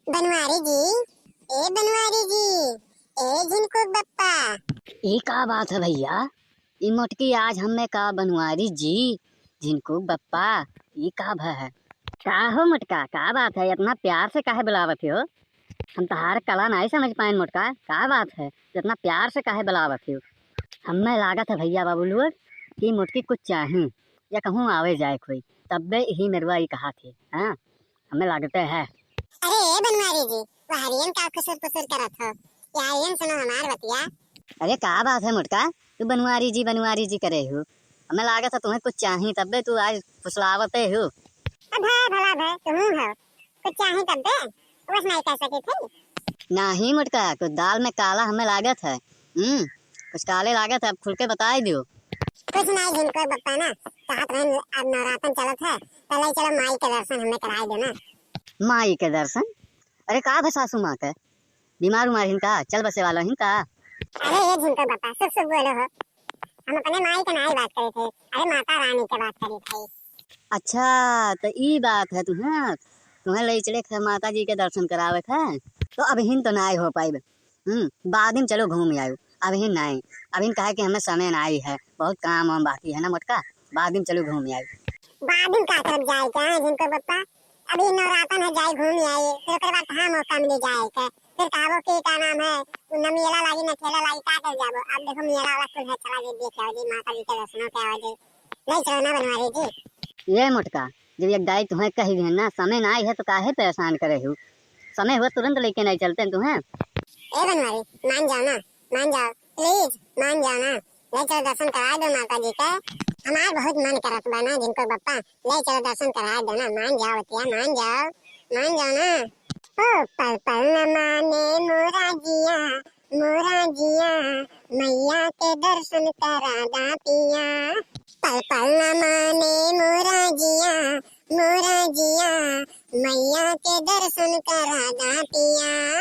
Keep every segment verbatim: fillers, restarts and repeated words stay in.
बनवारी जी, ए बनवारी जी, ए झिनकू बप्पा। ई का बात है भैया? ई मोटकी आज हमें का बनवारी जी, झिनकू बप्पा, ई का भ है? का हो मोटका, का बात है? इतना प्यार से काहे बुलावत हो? हम तहार कला नाई समझ पाएन मोटका, का बात है? इतना प्यार से काहे बुलावत हो? हमें लागत है भैया बाबू लोग कि मोटकी कुछ चाही या कहूँ आवे जाए कोई, तब्बे ही मेरुआ ई कहा थी। हाँ, हमें लागते है। अरे ए बनवारी जी, वहरियन का खुसुर फुसुर करत हो? यारियन सुनो हमार बतिया। अरे का बात है मोटका, तू बनवारी जी बनवारी जी करे हो? हमें लागत है तुम्हें कुछ चाही तब्बे तू आज फुसलावते हो। अब है भला भे तुम हो, कुछ चाही तब्बे, बस नहीं कह सके थे। नाही मोटका, कुछ दाल में काला हमें लागत है। हम्म, कुछ काले लागत है, अब खुल के बताई दियो। कुछ नहीं झिनकू बप्पा ना, कहत रहन अब नवरातन चलत है, तो ले चलो माई के दर्शन हमें कराई दो ना। माई के दर्शन? अरे का भा सासू माँ के? बीमार उमार हिन का? चल बसे वाला हिन का? अरे ए झिनकू बप्पा, शुभ शुभ बोलो हो। हम अपने माई के नाई बात करे थे, अरे माता रानी के बात करे थे। अच्छा, तो ई बात है तुम्हें, तुम्हें ले चले थे माता जी के दर्शन करावे थे, तो अबहिन तो नाई हो पाइब। हम्म, बाद में चलो घूम आयो, अबहिन नाई, अबहिन कहे कि हमें समय नाई है, बहुत काम वाम बाकी है ना मोटका, बाद में चलो घूम आयो। बाद में का करब जाए के, हैं झिनकू बप्पा? अभी नवरातन है, जाई घूम आई, फिर ओकर बाद कहाँ मौका मिले जाए के? फिर कहबो कि का नाम है, उ न मेला लागी न ठेला लागी, का कर जाबो? अब देखो मेला वाला कुल है, चला जाई देख आओ जी, माता जी के दर्शनों के आओ जी। नहीं चलो ना बनवारी जी। ये मोटका, जब एक दाई तुम्हें कही है ना समय ना आई है तो काहे परेशान करे हो? समय हुआ तुरंत लेके नहीं चलते हैं तुम्हें। ए बनवारी, मान जाओ ना, मान जाओ, please मान जाओ ना। ले चलो दर्शन करा दो माता जी के। हमार बहुत मन करत बा ना झिनकू बप्पा, ले चलो दर्शन करा दो ना, मान जाओ बतिया, मान जाओ, मान जाओ ना। ओ पल पल न माने मोरा जिया, मोरा जिया, मैया के दर्शन करा दा पिया। पल पल न माने मोरा जिया, मोरा जिया, मैया के दर्शन करा दा पिया।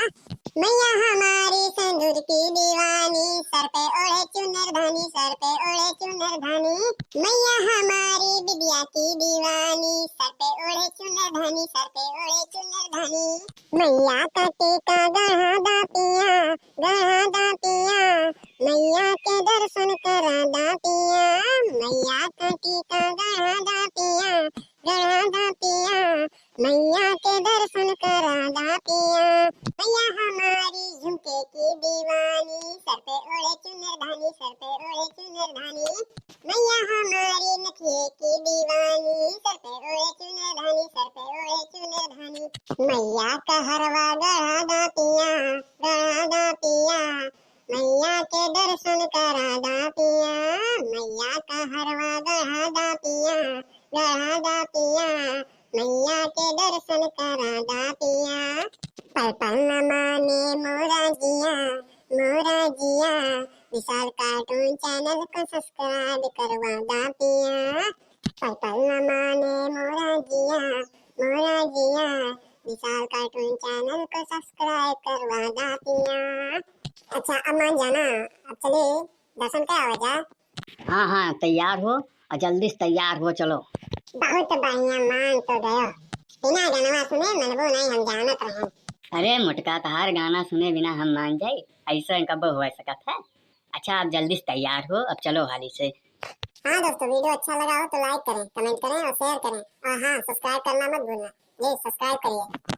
मैया हमारी सिंदूर की दीवानी, सर पे ओढ़े चुनर धानी, सर पे ओढ़े चुनर धानी। मैया हमारी बिटिया की दीवानी, सर पे ओढ़े चुनर धानी, सर पे ओढ़े चुनर धानी। मैया का टीका गढ़ा दा पिया, गढ़ा दा पिया, मैया के दर्शन करा दा पिया। मैया का टीका गढ़ा दा पिया, गढ़ा दा पिया, मैया के दर्शन करा दा पिया। मैया हमारी झुमके की दीवानी, सर पे ओढ़े चुनर धानी, सर पे ओढ़े चुनर धानी। मैया हमारी नथिए की दीवानी, सर पे ओढ़े चुनर धानी, सर पे ओढ़े चुनर धानी। मैया का हरवा गढ़ा दा पिया, गढ़ा दा पिया, मैया के दर्शन करा दा पिया। मैया का हरवा गढ़ा दा पिया, गढ़ा दा पिया, मैया के दर्शन करा दा पिया। पल पल न माने मोरा जिया, मोरा जिया, विशाल cartoon channel को subscribe करवा दा पिया। पल पल न माने मोरा जिया, मोरा जिया, विशाल cartoon channel को subscribe करवा दा पिया। अच्छा, अब मान जाना, अब चले दर्शन के आवे जा। हाँ, हाँ, तैयार हो और जल्दी से तैयार हो, चलो। बहुत बढ़िया, मान तो गयो। बिना गाना सुने मनबो नहीं, हम जानत रहे। अरे मोटका, तहार गाना सुने बिना हम मान जाई? ऐसा कब हो सकत है? अच्छा, आप जल्दी से तैयार हो, अब चलो हाली से। हाँ दोस्तों, video अच्छा लगा हो तो like करें, comment करें और share करें, और हाँ, subscribe करना मत भूलना। Please subscribe करिए।